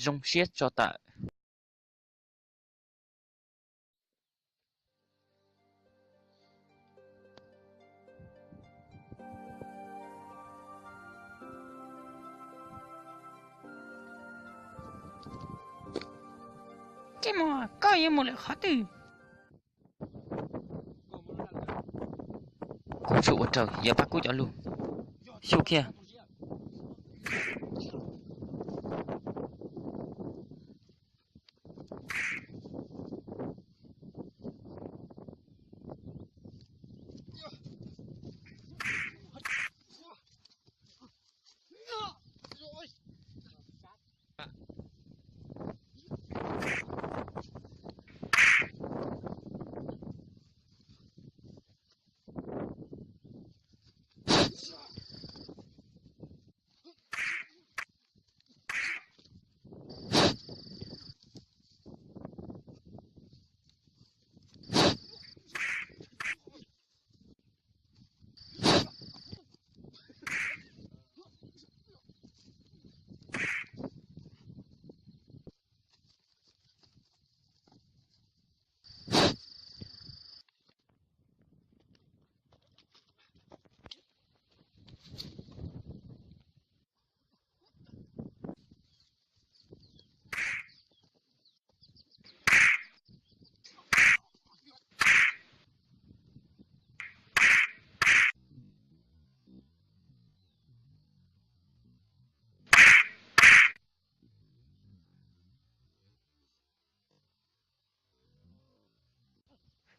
zoo siab tso tawm. Koj yuav mus lawm qhov twg? Kuv tsuas ua raws yog Paj Kub cov lus. Xyu kiag.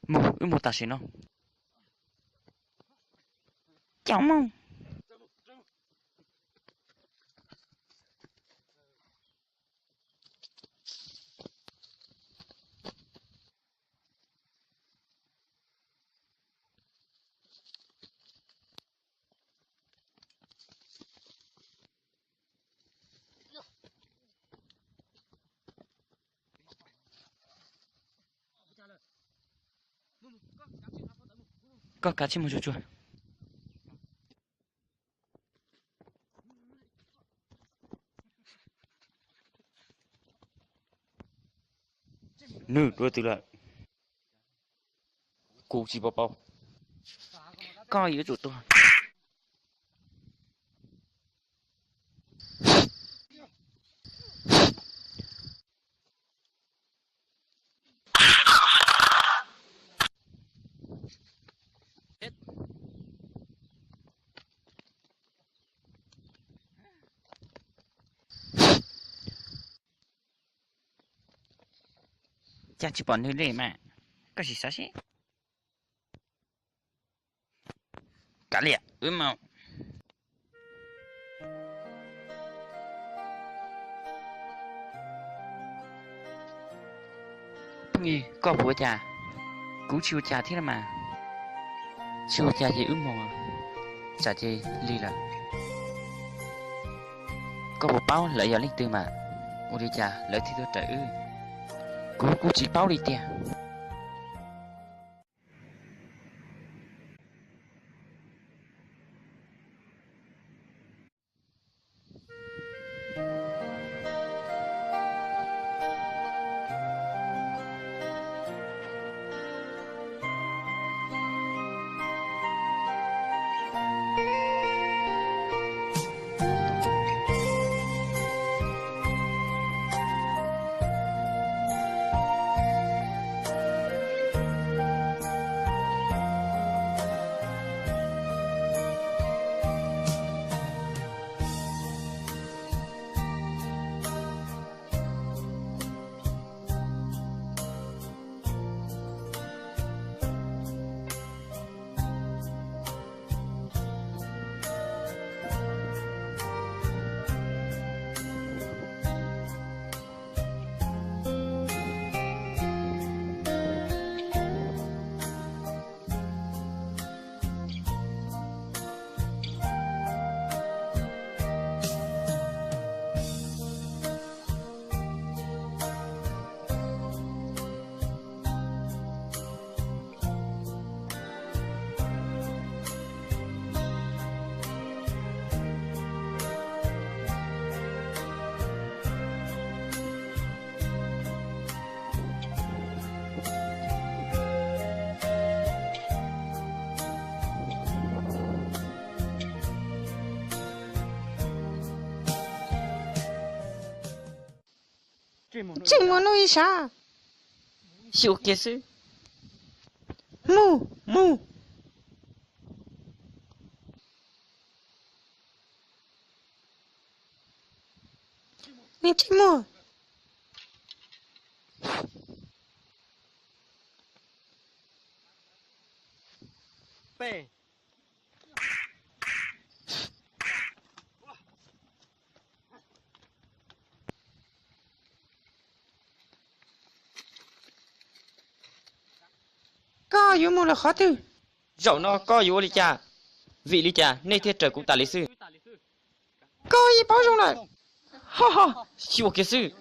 Mus, wb mus tam sim no. Cov mus. Koj kav tsij mus tsuag tsuag. Nws dua twg lawm? Kuv tsis pom paub. Koj yuav tsum tuag. Cas tsis pom nws li mas, koj sim xav seb. Kav liam, wb mus. Phooj ywg, koj puas ua cas? Kuv tsis ua cas thiab mas. Tsis ua cas ces wb mus, tsam ces lig lawm. Koj puas paub lawv yog leej twg mas? Ua li cas lawv thiaj tuaj raws wb? Kuv kuj tsis paub li tiag. Tseem muaj nuj ib sab. Xyuas kiag xwb. Mus, mus. Nws tsis muaj. Koj yuav mus lawm qhov twg? Zaum no koj yuav ua li cas? Vim li cas nej thiaj raws kuv tas li xwb? Koj yeej paub zoo lawm. Xyuas kiag xwb.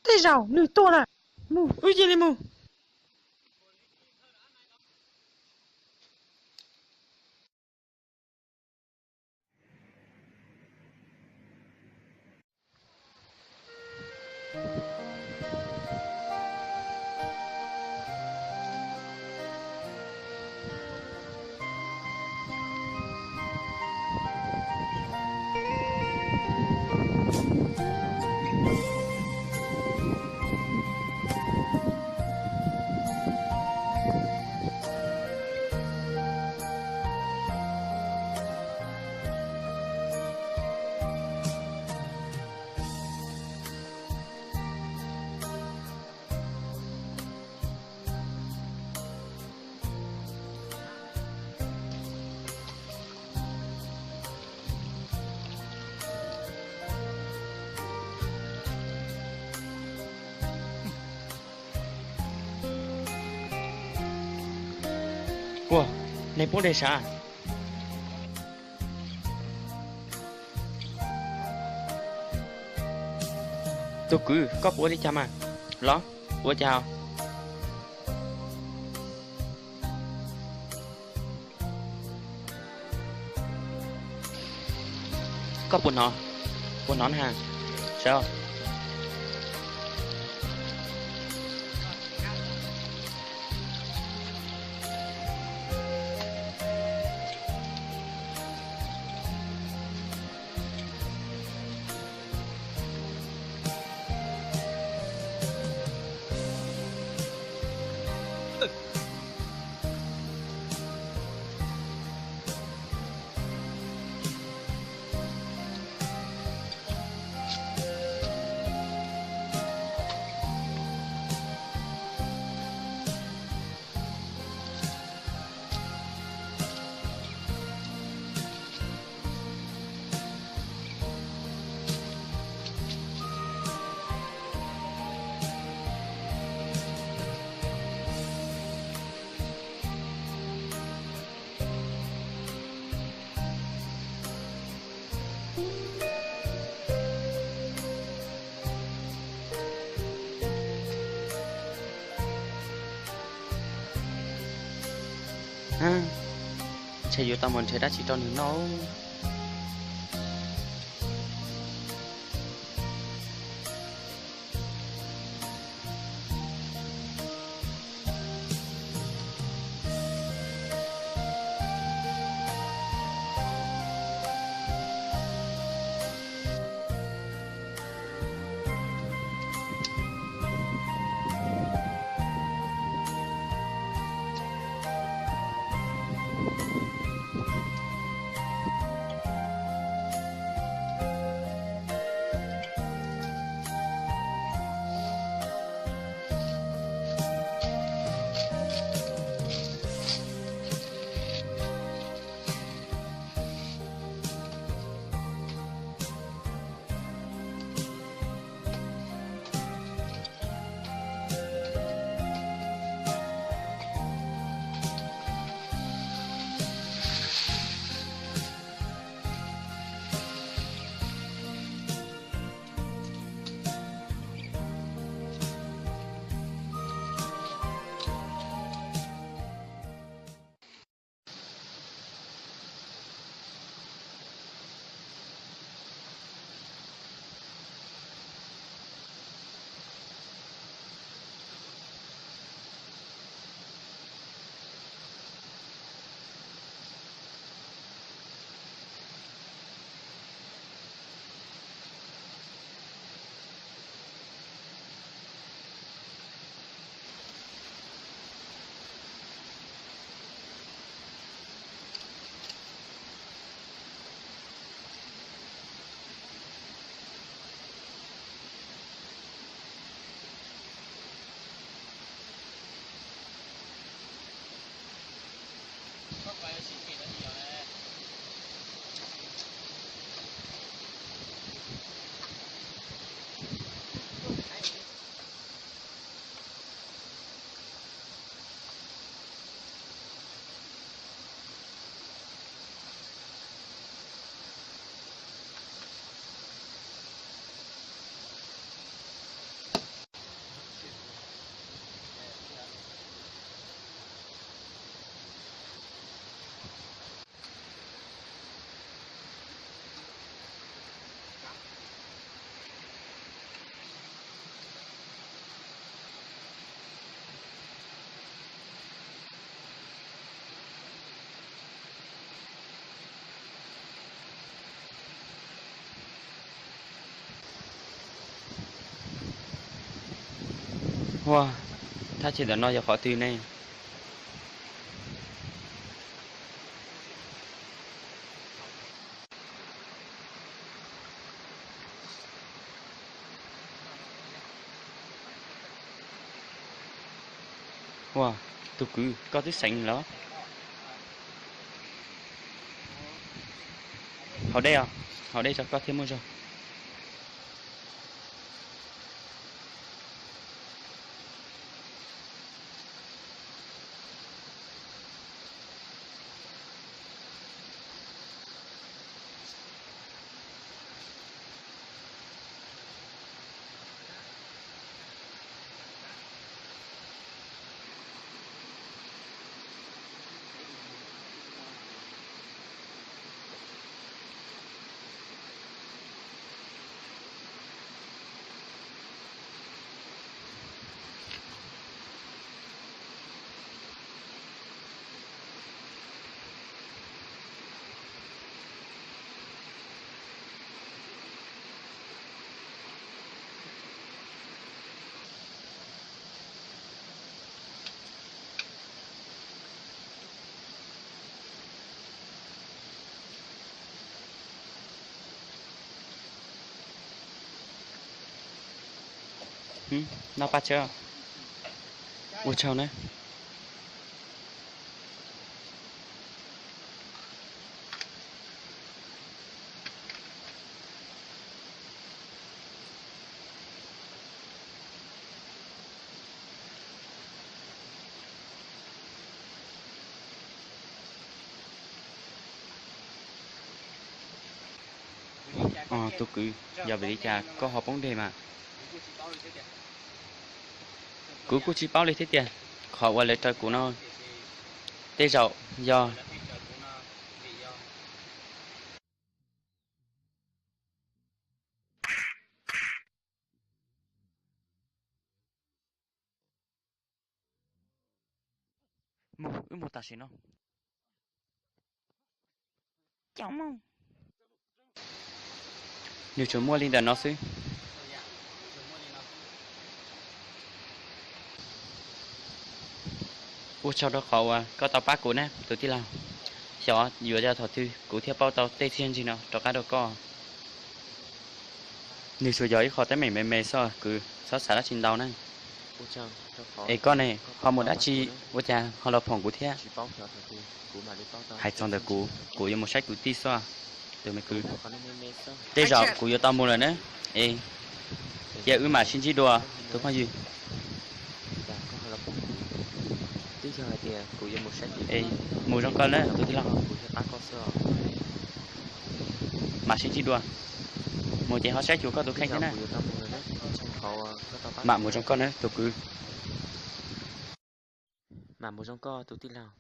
Tej zaum nws tuaj lawm. Mus, wb cia li mus. Ua, nej pub dej sav. Tus kwv, koj puas ua li cas mas? Los, ua cas? Koj puas hnov? Puas hnov na? Sav. Ntshe yuav tau mus nrhiav dab tsi rau nws noj. Ua, thaj chaw ntawm no yog qhov twg ne? Ua, tus kwv, koj twb xeev los? Haus dej os, haus dej tso koj thiaj muaj zog. Noj paj tsawb, ua tsaug na. Tus kwv, yog vim li cas koj ho poob deg mas? Kuv kuj tsis paub li thiab tiag, qhov uas lawv raws kuv no tej zaum yog Mus, wb mus tam sim no. Nws tsuas muaj li ntawm no xwb. Ua tsaug rau qhov uas koj tau pab kuv na tus tij laug. Xyov yuav yog thaum twg kuv thiaj paub tau tej txiaj ntsig no rov qab rau koj. Nws tsuas yog ib qho teeb meem me me xwb, kwv txhob xav dab tsi ntau na. Es koj ne, ho mus dab tsi ua cas ho los phoom kuv thiab? Hais txog ntawm kuv, kuv yuav mus saib kuv tij xwb, tus me kwv. Tej zaum kuv yuav tau mus lawm na. Es cia wb mam sib ntsib dua tus phooj ywg. Es mus zoo koj na tus tij laug. Mam sib ntsib dua. Mus ces ho saib xyuas koj tus kheej thiab na. Mam mus zoo koj na tus kwv. Mam mus zoo koj tus tij laug.